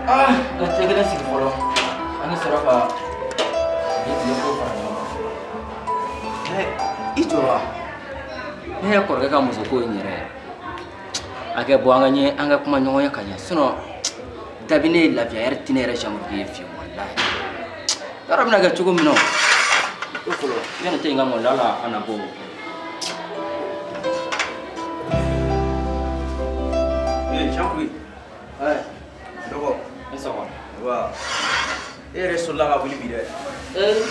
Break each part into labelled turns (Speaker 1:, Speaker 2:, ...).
Speaker 1: Ah, ka cɛ kelen sigi fɔlɔ. An bɛ sɔrɔ ka bi tile ko fara ɲɔgɔn kan. I jɔ wa? Ne yɛrɛ kɔrɔkɛ ka muso ko in yɛrɛ. A kɛ bɔ an ka ɲɛ an ka kuma ɲɔgɔn ye ka ɲɛ sinon dabi ne ye lafiya yɛrɛ tɛ ne yɛrɛ jamuru ye fiyewu walahi. Yɔrɔ bɛna kɛ cogo min na o. O fɔlɔ yanni tɛ n ka mɔlila la a na bɔ.
Speaker 2: Jean-Louis.
Speaker 1: Ouais.
Speaker 2: Dɔgɔ.
Speaker 1: I sɔgɔma.
Speaker 2: Wa. E yɛrɛ sɔrɔla ka wuli bi dɛ.
Speaker 1: Ee,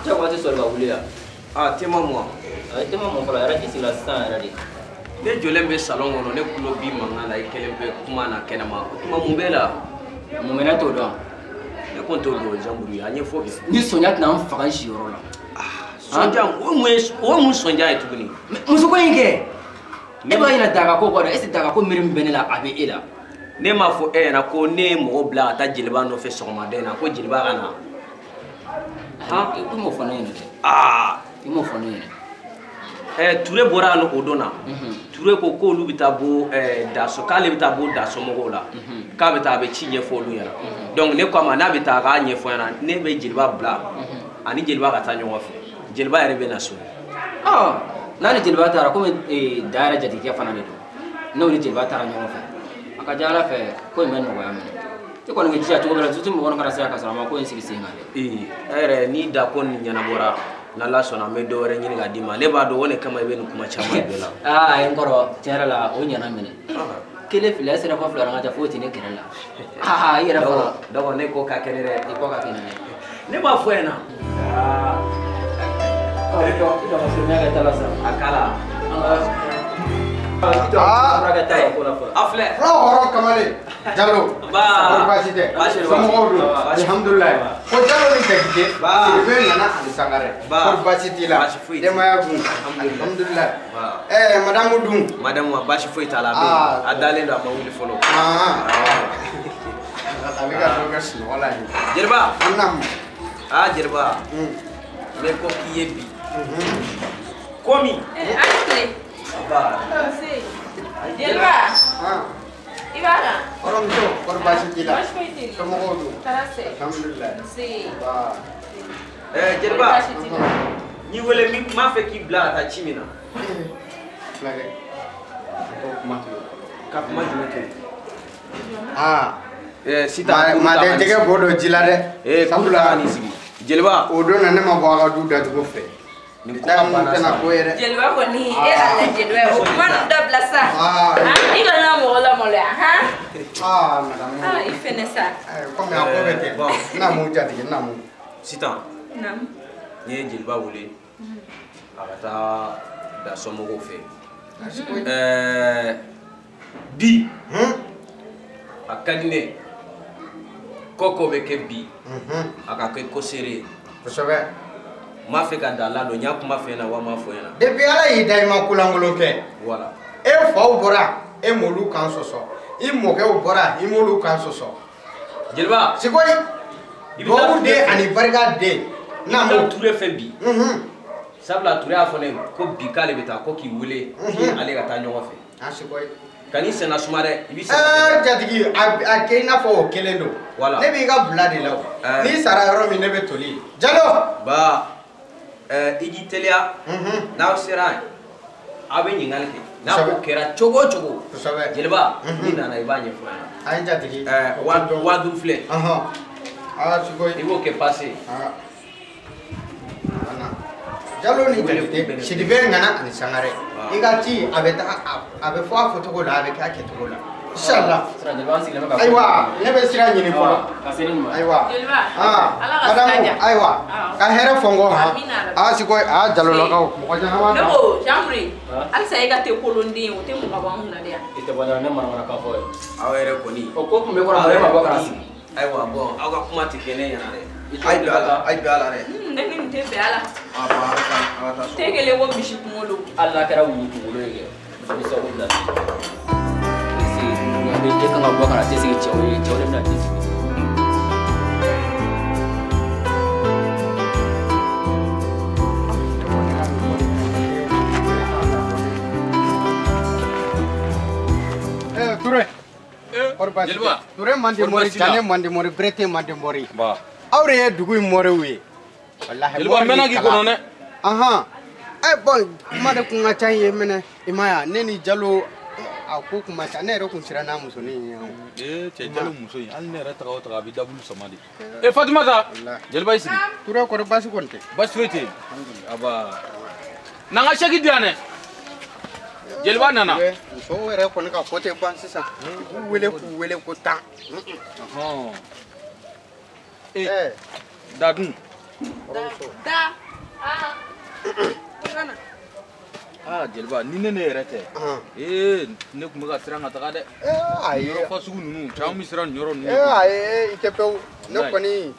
Speaker 1: jagoya tɛ sɔrɔ ka wuli yan.
Speaker 2: Ah, te ma mɔ.
Speaker 1: Ayi, te ma mɔ fɔlɔ, a yɛrɛ ji sigila sisan yɛrɛ de.
Speaker 2: Ne jɔlen bɛ salon kɔnɔ, ne tulo b'i mankan na, i kelen bɛ kuma na kɛnɛma. O tuma mun b'e la?
Speaker 1: Mun bɛ ne t'o dɔn?
Speaker 2: Ne kɔni t'o dɔn Jean-Louis, a ɲɛfɔ kɛ.
Speaker 1: Ni sɔnja tɛna n faga n siyɔrɔ la.
Speaker 2: Ah, sɔnja, o ye mun ye, o ye mun sɔnja ye tuguni?
Speaker 1: Muso ko in kɛ. Ne b'a ɲina daga ko kɔ dɛ, est ce que daga ko miiri min bɛ ne la, a bɛ e la?
Speaker 2: Ne m'a fɔ e ɲɛna ko ne ye mɔgɔ bila ka taa jeliba nɔfɛ sɔgɔmada in na, ko jeliba ka na.
Speaker 1: Han? I m'o fɔ ne ɲɛna dɛ.
Speaker 2: Aa!
Speaker 1: I m'o fɔ ne ɲɛna.
Speaker 2: Ture bɔra yan o don na. Ture ko k'olu bɛ taa bɔ Daso, k'ale bɛ taa bɔ Daso mɔgɔw la. K'a bɛ taa a bɛ ci ɲɛfɔ olu ɲɛna. Donc ne ko a ma n'a bɛ taa a k'a ɲɛfɔ ɲɛna, ne bɛ jeliba bila ani jeliba ka taa ɲɔgɔn fɛ. Jeliba yɛrɛ bɛ na so.
Speaker 1: N'a ni jeliba taara komi da yɛrɛ jatigikɛ fana de don, n'o ni jeliba taara ɲɔgɔn fɛ, a ka ca Ala fɛ ko in bɛ nɔgɔya minɛ. I kɔni bɛ jija cogo bɛɛ la, surtout mɔgɔ kana se ka sɔrɔ a ma ko in sigi sen kan dɛ.
Speaker 2: Ee, e yɛrɛ n'i da ko nin ɲɛnabɔra, n'Ala sɔnna an bɛ dɔ wɛrɛ ɲini k'a d'i ma. Ne b'a dɔn o de kama i bɛ nin kuma caman bɛɛ la.
Speaker 1: Aa, ayi n kɔrɔ, tiɲɛ yɛrɛ la o ɲɛna minɛ. Kelen fila sera fɔ fila ka taa foyi tɛ ne kɛrɛ la. Aa, i yɛrɛ fɔlɔ.
Speaker 2: Dɔgɔ ne ko ka kɛnɛ dɛ.
Speaker 1: I kɔ ka kɛnɛ dɛ.
Speaker 2: Ne b'a fɔ ɲɛna. A kala. A filɛ.
Speaker 3: Fulaw hɔrɔn kamalen. Jalo.
Speaker 2: Ba.
Speaker 3: Kɔri baasi tɛ. Somɔgɔw dun? Alihamudulilayi. Ko Jalo ni Jakite. Siribe nana ani Sangare. Kɔri baasi t'i la? Denbaya dun? Alihamudulilayi. Ɛɛ madamu dun?
Speaker 2: Madamu baasi foyi t'a la, a bɛ yen. A dalen don, a ma wuli fɔlɔ.
Speaker 3: A bɛ ka dɔ kɛ sunɔgɔ la yen.
Speaker 2: Jeliba.
Speaker 3: Naamu.
Speaker 2: Aa jeliba. N bɛ ko k'i ye bi. Komi.
Speaker 4: A ni tile.
Speaker 2: Ba.
Speaker 4: Nse. Jeliba. I b'a kan?
Speaker 3: Kɔrɔmuso, kɔri baasi t'i la?
Speaker 4: Baasi foyi t'i la.
Speaker 3: Somɔgɔw dun?
Speaker 4: Tɔɔrɔ tɛ.
Speaker 3: Alihamudulilayi.
Speaker 4: Nse.
Speaker 3: Ba.
Speaker 2: Jeliba.
Speaker 4: Baasi t'i la.
Speaker 2: N y'i wele n m'a fɛ k'i bila ka taa ci min na.
Speaker 3: Fulakɛ, o kuma to yen.
Speaker 2: Ka kuma jumɛn to yen?
Speaker 3: Aa.
Speaker 2: Sitan.
Speaker 3: Maa tɛ jɛgɛ bɔ dɔ ji la dɛ.
Speaker 2: Sabula ka n'i sigi. Jeliba.
Speaker 3: O don na ne ma bɔ a ka du dacogo fɛ.
Speaker 2: Nin kuma banna sa.
Speaker 4: Jeliba kɔni e y'a lajɛ jeliba ye o kuma ninnu dabila sa. I kana mɔgɔ lamaloya han.
Speaker 3: Aa madamu.
Speaker 4: Aa i fɛnɛ sa.
Speaker 3: Komi a ko bɛ ten. Naamu jatigi naamu.
Speaker 2: Sitan.
Speaker 4: Naamu.
Speaker 2: N ye jeliba wele a ka taa da somɔgɔw fɛ. Bi. A ka di ne ye. Ko bɛ kɛ bi. A ka kɛ ko seere ye.
Speaker 3: Kosɛbɛ.
Speaker 2: N m'a fɛ ka da la dɔn, n y'a kuma f'e ɲɛna wa n m'a fɔ ɲɛna.
Speaker 3: Depuis Ala y'i da i ma kolankolon kɛ.
Speaker 2: Voilà.
Speaker 3: E faw bɔra e m'olu kan sɔsɔ. I mɔkɛw bɔra i m'olu kan sɔsɔ.
Speaker 2: Jeliba.
Speaker 3: Sikoyi. Duwawu den ani barika den.
Speaker 2: I bɛ taa Ture fɛ bi. Sabula Ture y'a fɔ ne ye ko bi k'ale bɛ taa ko k'i wele k'i ale ka taa ɲɔgɔn fɛ.
Speaker 3: A Sikoyi.
Speaker 2: Kan'i senna suma dɛ, i b'i senna.
Speaker 3: Jatigi a kɛ i n'a fɔ o kelen don.
Speaker 2: Voilà.
Speaker 3: Ne b'i ka bila de la o. N'i sara yɔrɔ min ne bɛ toli. Jalo.
Speaker 2: Ba. I k'i teliya. N'aw sera yen, aw bɛ ɲininkali kɛ. N'a ko kɛra cogo o cogo.
Speaker 3: Kosɛbɛ.
Speaker 2: Jeliba, n'i nana i b'a ɲɛfɔ ɲɛna.
Speaker 3: Ayi jatigi.
Speaker 2: 5000 filɛ.
Speaker 3: Aa Sikoyi.
Speaker 2: I b'o kɛ pase.
Speaker 3: Jalo ni Jakite, Sidibe nana ani Sangare. I ka ci a bɛ taa a bɛ fɔ a fɔcogo la a bɛ kɛ a kɛcogo la. Inshallah. Ayiwa ne bɛ sira ɲini fɔlɔ. Ayiwa.
Speaker 4: Ala ka sira diya.
Speaker 3: Ayiwa ka hɛrɛ fɔ n kɔ han. Aa Sikoyi aa Jalolakaw mɔgɔ ɲɛnama.
Speaker 4: Ne ko Jean-Marie halisa e ka te kolonden o tɛ mɔgɔ bɔ an kunna dɛ yan.
Speaker 1: I tɛ bɔ ne manamanakan fɔ ye.
Speaker 2: Aw yɛrɛ kɔni.
Speaker 1: O ko tun bɛ kɔnɔ e ma bɔ ka na sigi.
Speaker 2: Ayiwa bɔn aw ka kuma tɛ kɛ ne ɲɛna dɛ. Ayi bɛn a la, ayi bɛn a la dɛ.
Speaker 4: Ne ni nin tɛ bɛn a la.
Speaker 2: A ba an ka taa so.
Speaker 4: Te kelen ko misi kunkolo.
Speaker 1: Hali n'a kɛra wulu kunkolo ye kɛ, muso bɛ sago bila. E kan ka bɔ ka na te sigi cɛw ye, cɛw de bɛna te sigi.
Speaker 3: Ture. Kɔri baasi tɛ. Ture mande mori, Jane mande mori, Berete mande mori. Aw de ye dugu in moriw ye. Walahi.
Speaker 5: Jeliba n mɛnna k'i kɔnɔ dɛ.
Speaker 3: Ahan. Bon, kuma de kun ka ca yen minɛ. I ma ye wa, ne ni Jalo a ko kun ma ca, ne yɛrɛ kun siran n'a musonin ye.
Speaker 5: Ee cɛ Jalo muso in, hali ne yɛrɛ taga o taga a bɛ dabulu sama de. Ee Fatumata, Jeliba i sigi.
Speaker 3: Ture kɔrɔ baasi kɔni tɛ.
Speaker 5: Baasi foyi tɛ yen. Aba. N'an ka sɛki di yan dɛ. Jeliba nana.
Speaker 3: Musow yɛrɛ kɔni ka ko tɛ ban sisan. U b'u wele k'u wele ko tan.
Speaker 5: Ee Dadun.
Speaker 4: Da.
Speaker 5: Ah Jeliba ni ne yɛrɛ tɛ. Ee ne tun bɛ ka siran ka taga dɛ.
Speaker 3: Ayi.
Speaker 5: Yɔrɔ fasugu ninnu caman bɛ siran nin yɔrɔ ninnu.
Speaker 3: Ayi i tɛ pewu. Ne kɔni.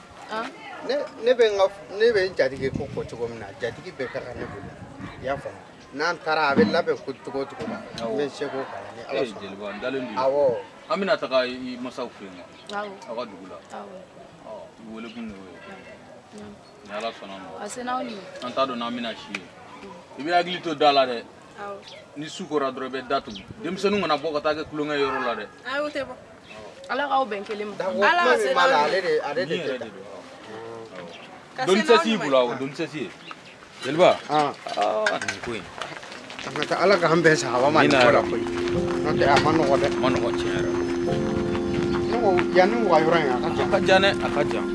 Speaker 3: Ne bɛ n ka ne bɛ n jatigi ko fɔ cogo min na jatigi bɛɛ ka kan ne bolo. I y'a faamu. N'an taara a bɛ labɛn ko cogo o cogo la. N bɛ se k'o k'a la ni Ala sɔnna.
Speaker 5: Jeliba n dalen don.
Speaker 3: Awɔ.
Speaker 5: An bɛna taga i masaw fɛ yen wa.
Speaker 4: Awɔ.
Speaker 5: Aw ka dugu la.
Speaker 4: Awɔ.
Speaker 5: Ɔ i wele kun de y'o ye. Ni Ala sɔnna ma.
Speaker 4: A se n'aw ni.
Speaker 5: An t'a dɔn n'an bɛna si yen. I bɛ hakili to da la dɛ.
Speaker 4: Awɔ.
Speaker 5: Ni su kora dɔrɔn i bɛ da tugu. Denmisɛnninw kana bɔ ka taa kɛ tulonkɛ yɔrɔ la dɛ.
Speaker 4: Ayi o tɛ bɔ. Ala k'aw bɛn kelen ma.
Speaker 3: Ala ka se n'aw ni. Ale de tɛ
Speaker 5: taa. Doni sɛsi y'i bolo awɔ, doni sɛsi ye. Jeliba. Aa nin ko in.
Speaker 3: An ka taa Ala k'an bɛn sahaba ma nin ko la koyi. N'o tɛ a ma nɔgɔ dɛ.
Speaker 5: A ma nɔgɔ tiɲɛ yɛrɛ la.
Speaker 3: Ne ko yanni u ka yɔrɔ in a ka jan.
Speaker 5: A ka jan dɛ, a ka jan.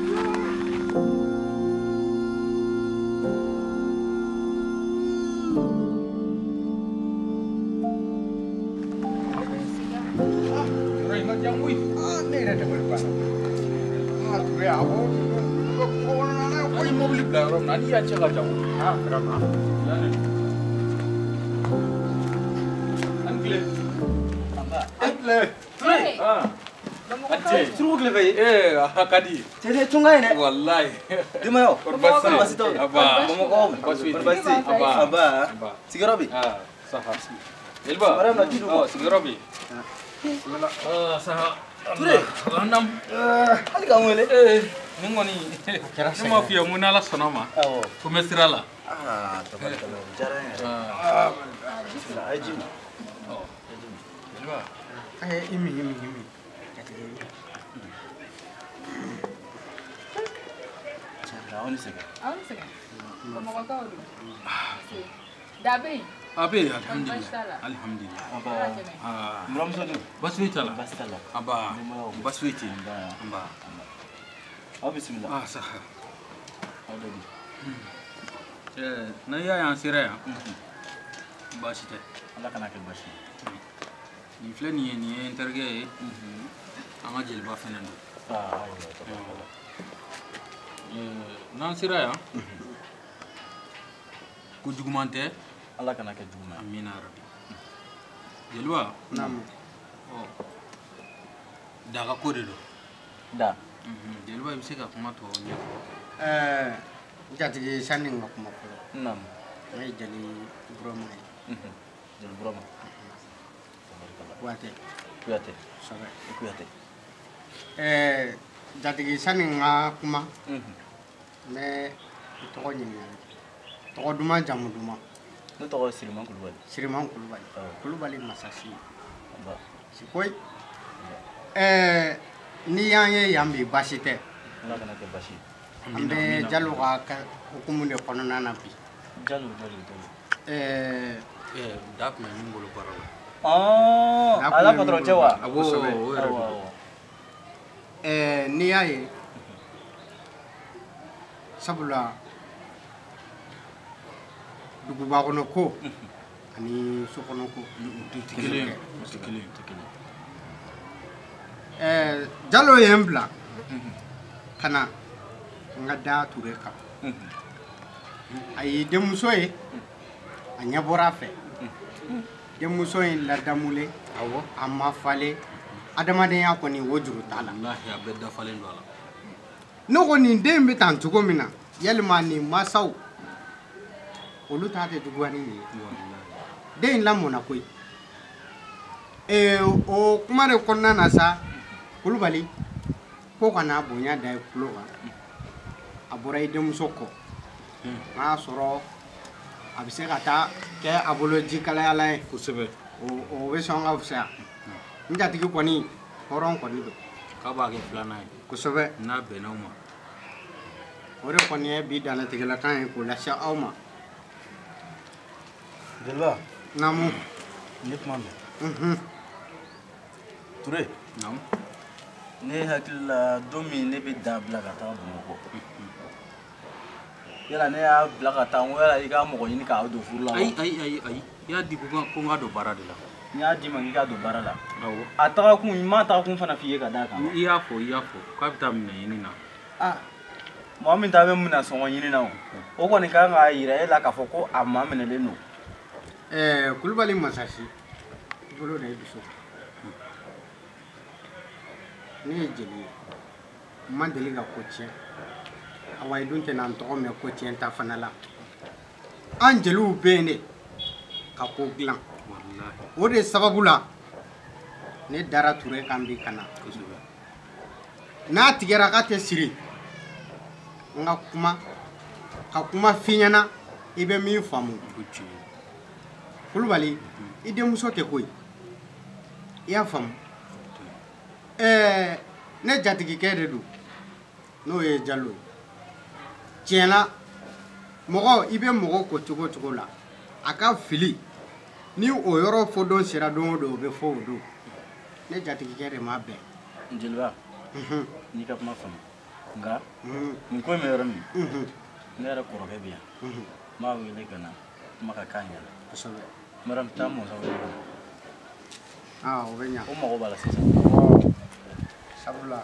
Speaker 5: Yɔrɔ in ka jan koyi.
Speaker 3: Ne yɛrɛ dabali banna. Ture a ko
Speaker 5: An ye mobili bila yɔrɔ min na, hali y'a cɛ ka jan koyi.
Speaker 3: Vraiment.
Speaker 5: An tile.
Speaker 6: An tile.
Speaker 5: Ture.
Speaker 6: Suruku tile fɛ yen.
Speaker 5: Ee a ka di.
Speaker 6: Cɛ tɛ tunga ye dɛ.
Speaker 5: Walayi.
Speaker 6: Denbayaw.
Speaker 5: Kɔri baasi tɛ yen.
Speaker 6: Baasi t'aw la.
Speaker 5: Aba.
Speaker 6: Bamakɔ.
Speaker 5: Baasi foyi tɛ yen.
Speaker 6: Baasi tɛ yen.
Speaker 5: Aba.
Speaker 6: Aba. Sigiyɔrɔ bɛ yen.
Speaker 5: Saha. Jeliba.
Speaker 6: Mariam na ji d'u ma.
Speaker 5: Sigiyɔrɔ bɛ yen. Saha.
Speaker 6: Ture.
Speaker 5: Nam.
Speaker 6: Hali k'an wele.
Speaker 5: Nin kɔni. Ne m'a f'i ye n ko n'Ala sɔnna ma.
Speaker 6: Awɔ.
Speaker 5: Ko n bɛ sira la.
Speaker 6: Tabarikala o diyara n yɛrɛ. Bisimila a ye ji min.
Speaker 5: Jeliba.
Speaker 3: I min i min i min.
Speaker 6: Aw ni sɛgɛn.
Speaker 4: Aw ni sɛgɛn. Bamakɔkaw don. Da bɛ yen.
Speaker 5: A bɛ yen alihamudulila. Alihamudulila.
Speaker 6: Aba. Muramuso dun.
Speaker 5: Baasi foyi t'a la.
Speaker 6: Baasi t'a la.
Speaker 5: Aba. Baasi foyi tɛ yen. Nba.
Speaker 6: Aw bisimila.
Speaker 5: Saha.
Speaker 6: Aw dɔ di.
Speaker 5: N'an y'a ye an sera yan. Baasi tɛ.
Speaker 6: Ala kana kɛ baasi ye.
Speaker 5: Nin filɛ nin ye nin ye n terikɛ ye. An ka jeliba fɛnɛ don.
Speaker 6: Ayiwa.
Speaker 5: N'an sera yan. Ko juguman tɛ.
Speaker 6: Ala kana kɛ juguman ye.
Speaker 5: Amina rabi. Jeliba.
Speaker 3: Naamu.
Speaker 5: Daga ko de don.
Speaker 6: Da.
Speaker 5: Jeliba i bɛ se ka kuma tɔ ɲɛfɔ.
Speaker 3: Jatigi sanni n ka kuma fɔlɔ.
Speaker 6: Naamu.
Speaker 3: Ne ye Jali Burama ye.
Speaker 6: Jali Burama.
Speaker 3: Kuyate.
Speaker 6: Kuyate.
Speaker 3: Sɔbɛ.
Speaker 6: Kuyate.
Speaker 3: Jatigi sanni n ka kuma. N bɛ i tɔgɔ ɲininkali kɛ. Tɔgɔ duman jamu duman.
Speaker 6: Ne tɔgɔ ye Siriman Kulubali.
Speaker 3: Siriman Kulubali. Kulubali masasi.
Speaker 6: Aba.
Speaker 3: Sikoyi. N'i y'an ye yan bi baasi tɛ.
Speaker 6: Ala kana kɛ baasi ye.
Speaker 3: An bɛ Jalo ka hukumu de kɔnɔna na bi.
Speaker 6: Jalo Jalo Jalo.
Speaker 5: Da tun bɛ min bolo baara la.
Speaker 6: Ala patron cɛ wa.
Speaker 5: Awɔ o yɛrɛ don.
Speaker 3: N'i y'a ye sabula duguba kɔnɔ ko ani so kɔnɔ ko
Speaker 5: tɛ kelen ye. Tɛ kelen ye, tɛ kelen
Speaker 3: ye. Jalo ye n bila ka na n ka da Ture kan. A ye denmuso ye, a ɲɛ bɔra a fɛ. Denmuso in ladamulen,
Speaker 5: Awɔ.
Speaker 3: a ma falen, adamadenya kɔni o juru t'a la.
Speaker 5: Walahi a bɛɛ dafalen don a la.
Speaker 3: Ne ko nin den bɛ tan cogo min na, yalima nin mansaw olu ta tɛ juguya ni nin ye. Den in lamɔna koyi. O kuma de kɔnɔna na sa, Kulubali ko kana bonya da i tulo kan. A bɔra i denmuso kɔ. N'a y'a sɔrɔ a bɛ se ka taa kɛ a bolo jikalayala ye.
Speaker 5: Kosɛbɛ.
Speaker 3: O bɛ sɔn ka fisaya. N jatigi kɔni Hɔrɔn kɔni don.
Speaker 5: K'a b'a kɛ filanan ye.
Speaker 3: Kosɛbɛ.
Speaker 5: N'a bɛnna o ma.
Speaker 3: O de kɔni ye bi dannatigɛlakan ye k'o lase aw ma.
Speaker 6: Jeliba.
Speaker 3: Naamu.
Speaker 6: Ne kuma mɛn. Ture.
Speaker 5: Naamu.
Speaker 6: Ne hakili la don min ne bɛ da bila ka taa Bamakɔ. Yala ne y'a bila ka taa n ko yala i ka mɔgɔ ɲini k'a don furu la wa?
Speaker 5: Ayi ayi ayi ayi. I y'a di ko n ka don baara de la.
Speaker 6: N y'a d'i ma k'i ka don baara la.
Speaker 5: Awɔ.
Speaker 6: A tagakun n m'a tagakun fana f'i ye ka d'a kan.
Speaker 5: I y'a fɔ k'a bɛ taa minɛn ɲini na.
Speaker 6: Ah. Mɔgɔ min ta bɛ minɛn sɔngɔ ɲini na o. O kɔni kan k'a yira e la k'a fɔ ko a maa minɛlen don.
Speaker 3: Ɛɛ Kulubali Masasi i bolo da i dusu kan. Ne ye jeli ye n ma deli ka ko tiɲɛ awa i dun tɛna n tɔgɔ mɛn ko tiɲɛ ta fana la an jeliw bɛ yen de ka ko dilan o de sababu la ne dara Ture kan bi ka na n'a tigɛra k'a tɛ siri n ka kuma ka kuma f'i ɲɛna i bɛ min faamu. Kulubali i denmuso tɛ koyi i y'a faamu. Ne jatigikɛ de don n'o ye Jalo ye tiɲɛ na mɔgɔ i bɛ mɔgɔ ko cogo cogo la a ka fili ni o yɔrɔ fɔ don sera don o don o bɛ fɔ o don ne jatigikɛ de ma bɛn.
Speaker 6: Jeliba n'i ka kuma faamu nka nin ko in bɛ yɔrɔ min ne yɛrɛ kɔrɔkɛ bɛ yan n b'a wele ka na kuma ka k'a ɲɛna.
Speaker 3: Kosɛbɛ.
Speaker 6: N bɛ taa mɔzɔn wele ka na.
Speaker 3: Aa o bɛ ɲa.
Speaker 6: O mago b'a la sisan.
Speaker 3: Sabula.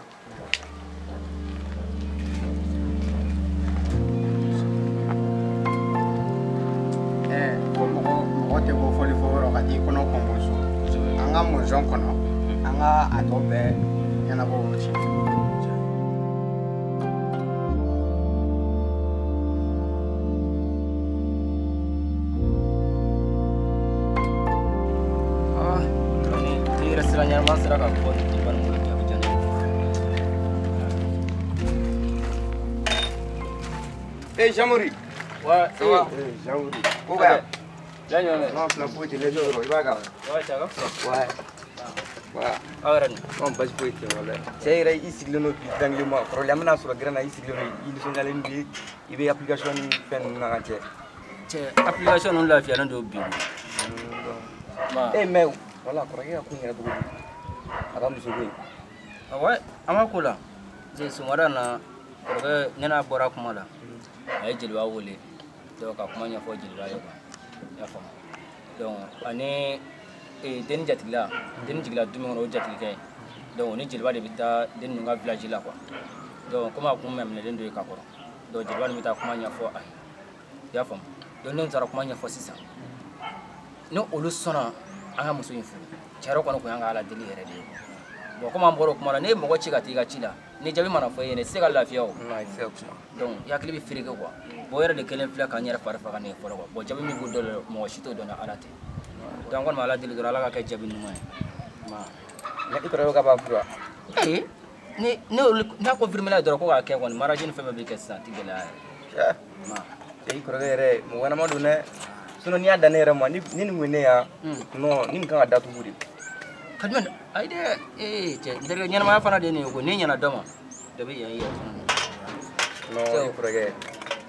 Speaker 3: Ko mɔgɔ tɛ bɔ fɔli fɔ yɔrɔ ka t'i kɔnɔ kɔnbɔ so. An ka mɔzɔn kɔnɔ an ka a tɔ bɛɛ ɲɛnabɔ o senfɛ.
Speaker 1: Ni yɛrɛ sira ɲɛnama sera ka bɔ jeliba ni bolo bi a bɛ diya ne ye.
Speaker 7: Eh Jean-Marie.
Speaker 1: Ouais,
Speaker 7: ça va? Eh Jean-Marie. Ko bɛ yan?
Speaker 1: Bien ɲɔgɔn.
Speaker 7: Non, fila foyi tɛ lajɛ yɔrɔ i b'a kan.
Speaker 1: Ouais, cɛ a ka fisa.
Speaker 7: Ouais. Voilà.
Speaker 1: Aw yɛrɛ dun?
Speaker 7: Non, basi foyi tɛ walayi. Cɛ yɛrɛ i sigilen don bi dangilen ma kɔrɔlen an bɛna sɔrɔ gɛrɛn na i sigilen don i nisɔndiyalen bi i bɛ application ni fɛn ninnu na ka cɛ.
Speaker 1: Cɛ application ninnu lafiyalen don bi.
Speaker 7: Eh mais voilà kɔrɔkɛ ka ko in kɛra cogo di? A ka muso ko in.
Speaker 1: Ah ouais, an b'a ko la. Parce que sɔgɔmada in na kɔrɔkɛ ne n'a bɔra kuma la. A ye jeliba wele donc ka kuma ɲɛfɔ jeliba ye quoi. I y'a faamu. Donc ani denni jatigila denni jigila du min kɔnɔ o jatigikɛ ye. Donc o ni jeliba de bɛ taa den ninnu ka village la quoi. Donc komi a kun minɛlen don yen ka kɔrɔ. Donc jeliba ninnu bɛ taa kuma ɲɛfɔ a ye. I y'a faamu. Donc n'u taara kuma ɲɛfɔ sisan ni olu sɔnna an ka muso in furu cɛ yɛrɛ kɔni kun y'an ka Ala deli yɛrɛ de ye. Bon komi an bɔra o kuma la ne ye mɔgɔ ci ka taa i ka ci la ni jaabi mana fɔ e ɲɛna i tɛ se ka lafiya o.
Speaker 7: Non, i tɛ se ka kuma.
Speaker 1: Donc i hakili bɛ fereke quoi. Bon o yɛrɛ de kɛlen filɛ k'an yɛrɛ fari faga ne ye fɔlɔ quoi. Bon jaabi min b'o dɔ la mɔgɔ si t'o dɔn ni Ala tɛ. Donc an kɔni bɛ Ala deli dɔrɔn Ala ka kɛ jaabi ɲuman ye.
Speaker 7: Mais i kɔrɔkɛ ko k'a b'a furu wa?
Speaker 1: Ee ni ne olu n'a confirmé la dɔrɔn ko k'a kɛ kɔni mariage ni fɛn bɛɛ bɛ kɛ sisan a tɛ gɛlɛya yɛrɛ.
Speaker 7: Cɛ i kɔrɔkɛ yɛrɛ mɔgɔ ɲɛnama don dɛ. Sinon n'i y'a dan ne yɛrɛ ma ni nin kun ye ne yan non ni nin kan ka datugu de.
Speaker 1: Ka jumɛn ayi dɛ ee cɛ n terikɛ ɲɛnamaya fana de ye nin ye koyi n'i ɲɛna dɔ ma dɔ bɛ yan i yɛrɛ fana na.
Speaker 7: Non i kɔrɔkɛ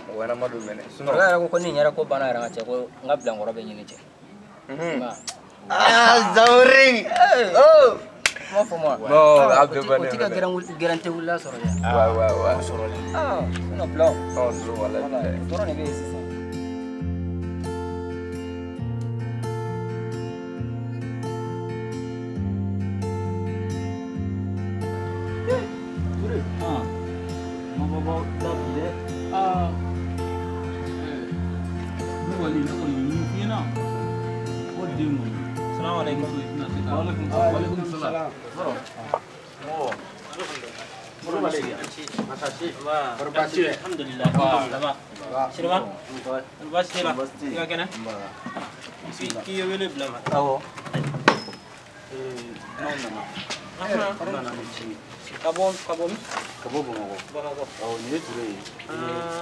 Speaker 7: mɔgɔ ɲɛnama don mɛnɛ. Sinon
Speaker 1: kɔrɔkɛ yɛrɛ ko ko ni nin yɛrɛ ko banna yɛrɛ n ka cɛ ko n ka bilankɔrɔ bɛ ɲini cɛ.
Speaker 7: Ah Zamori. Oh.
Speaker 1: Kuma fɔ ma.
Speaker 7: Non a bɛɛ bannen.
Speaker 1: O ti ka gɛrɛn tɛ wulila sɔrɔ dɛ.
Speaker 7: Ouais ouais ouais.
Speaker 6: O sɔrɔlen.
Speaker 1: Ah sinon bilan.
Speaker 7: Non non walayi.
Speaker 1: O dɔrɔn de bɛ yen sisan.
Speaker 6: Ture. Ah. Ma baba da bi dɛ. Ah.
Speaker 5: Ne kɔni min f'i ɲɛna o den kɔni.
Speaker 6: Salamu alaikum.
Speaker 5: Waalaikum salam.
Speaker 3: Masasi. Kɔri baasi tɛ?
Speaker 8: Alhamdulillah. Ça Sirima? Baasi t'i la? I ka kɛnɛ? K'i ye wele bila ma?
Speaker 6: Awɔ. N'aw nana. N nana ni ci ye.
Speaker 8: Ka bɔ min?
Speaker 6: Ka bɔ Bamakɔ.
Speaker 8: Bamakɔ.
Speaker 6: Awɔ nin ye Ture ye.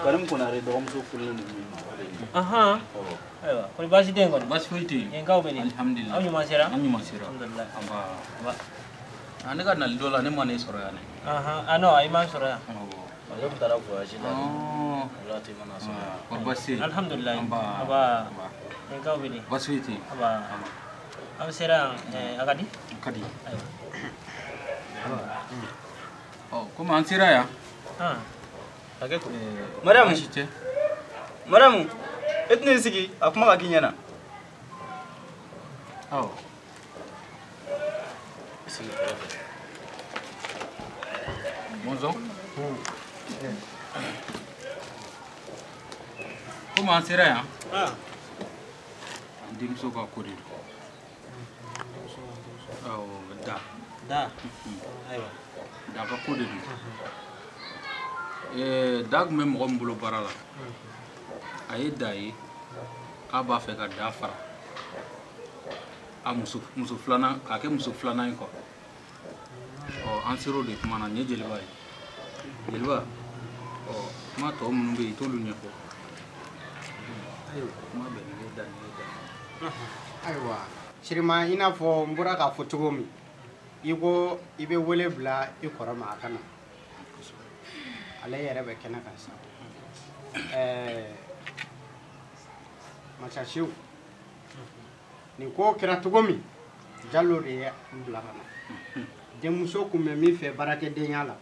Speaker 6: Karim Konare dɔgɔmuso furulen don min ma o de ye. Awɔ.
Speaker 8: Ayiwa kɔni baasi tɛ yen kɔni?
Speaker 5: Baasi foyi tɛ yen.
Speaker 8: Yenkaw bɛ di?
Speaker 5: Alhamdulillah.
Speaker 8: Aw ɲuman sera?
Speaker 5: An ɲuman sera.
Speaker 8: Alhamdulillah.
Speaker 5: Anba.
Speaker 8: Ba.
Speaker 5: Ne ka nali dɔ la ne ma ne sɔrɔ yan dɛ.
Speaker 8: Ah non, i m'an sɔrɔ yan.
Speaker 6: Ale tun taara voyage la. O la ten ma na sɔrɔ yan.
Speaker 5: Kɔri baasi tɛ yen?
Speaker 8: Alhamdulilayi.
Speaker 5: Nba.
Speaker 8: Aba. N kaw bɛ di?
Speaker 5: Baasi foyi tɛ yen.
Speaker 8: Aba. Aw sera yan, a ka di?
Speaker 5: A ka di.
Speaker 8: Ayiwa.
Speaker 5: Ɔ komi an sera yan.
Speaker 8: Hakɛ to.
Speaker 7: Mariamu.
Speaker 5: Baasi tɛ.
Speaker 7: Mariamu, e tɛna i sigi a kuma ka k'i ɲɛna.
Speaker 5: Awɔ.
Speaker 6: Sigi kɛrɛfɛ.
Speaker 5: Mɔzɔn. Komi an sera yan. An denmuso ka ko de don. Awɔ, da.
Speaker 8: Da. Ayiwa.
Speaker 5: Da ka ko de don. Da tun bɛ mɔgɔ min bolo baara la. A ye da ye k'a b'a fɛ ka da fara a muso filanan k'a kɛ muso filanan ye quoi. Ɔ an ser'o de kuma na nin ye jeliba ye. Jeliba, ɔ kuma tɔ minnu bɛ yen i t'olu ɲɛfɔ. Ayiwa kuma bɛɛ nin ye da nin ye da.
Speaker 3: Ayiwa Sirima, i n'a fɔ n bɔra k'a fɔ cogo min, i ko i bɛ wele bila i kɔrɔ ma a ka na. Ale yɛrɛ bɛ kɛnɛ kan sisan. Masasiw, nin ko kɛra cogo min, Jalo de ye n bila ka na. Denmuso kun bɛ min fɛ baarakɛdenya la.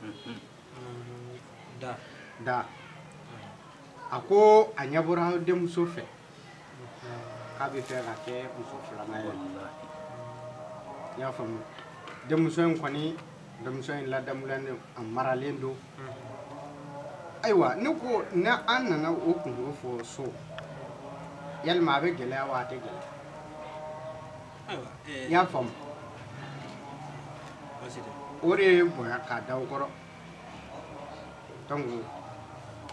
Speaker 8: Da.
Speaker 3: Da. A ko a ɲɛ bɔra denmuso fɛ k'a bɛ fɛ ka kɛ muso filanan ye. I y'a faamu? Denmuso in kɔni, denmuso in ladamulen don, a maralen don. Ayiwa, ne ko ni an nana o kungo fɔ so, yalima a bɛ gɛlɛya wa a tɛ gɛlɛya?
Speaker 8: Ayiwa.
Speaker 3: I y'a faamu? O de ye bonya k'a da o kɔrɔ. Donc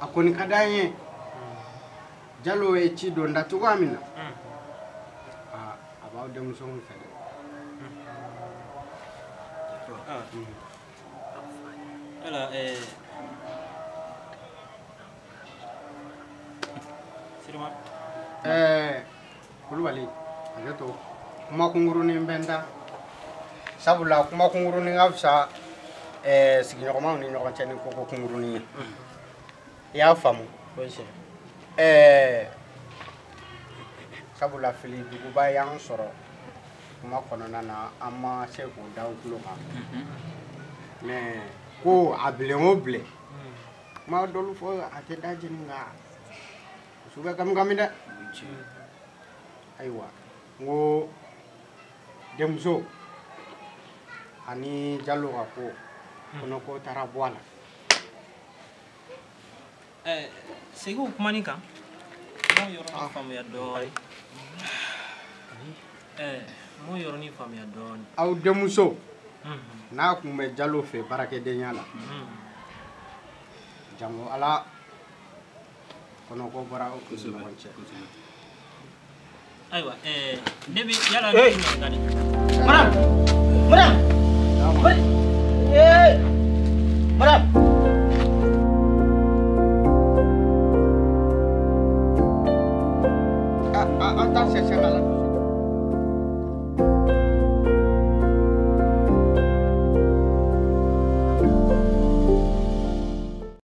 Speaker 3: a kɔni ka d'an ye. Jalo ye ci dɔ da cogoya min na, a b'aw denmusow fɛ dɛ.
Speaker 8: Yala Sirima.
Speaker 3: Kulubali, hakɛ to, kuma kunkurunin bɛ n da. Sabula kuma kunkurunin ka fisa sigiɲɔgɔnmaw ni ɲɔgɔn cɛ ni koko kunkurunin ye. I y'a faamu? Sabula fili duguba y'an sɔrɔ kuma kɔnɔna na, an ma se k'o da o tulo kan. Mais ko a bilen o bilen, kuma dɔlu fɔ a tɛ da jeni nka su bɛ kami kami dɛ. Ayiwa, n ko denmuso ani Jalo ka ko kɔnɔko taara bɔ a la.
Speaker 8: Segin o kuma nin kan, n m'o yɔrɔnin faamuya dɔɔnin. N m'o yɔrɔnin faamuya dɔɔnin.
Speaker 3: Aw denmuso n'a kun bɛ Jalo fɛ baarakɛdenya la, jango Ala kɔnɔko bɔra aw ni ɲɔgɔn cɛ.
Speaker 8: Ayiwa, ne bɛ yala ne bɛ ɲininka de.
Speaker 1: Madame, madame, madame.
Speaker 3: An t'a sɛsɛ ka la.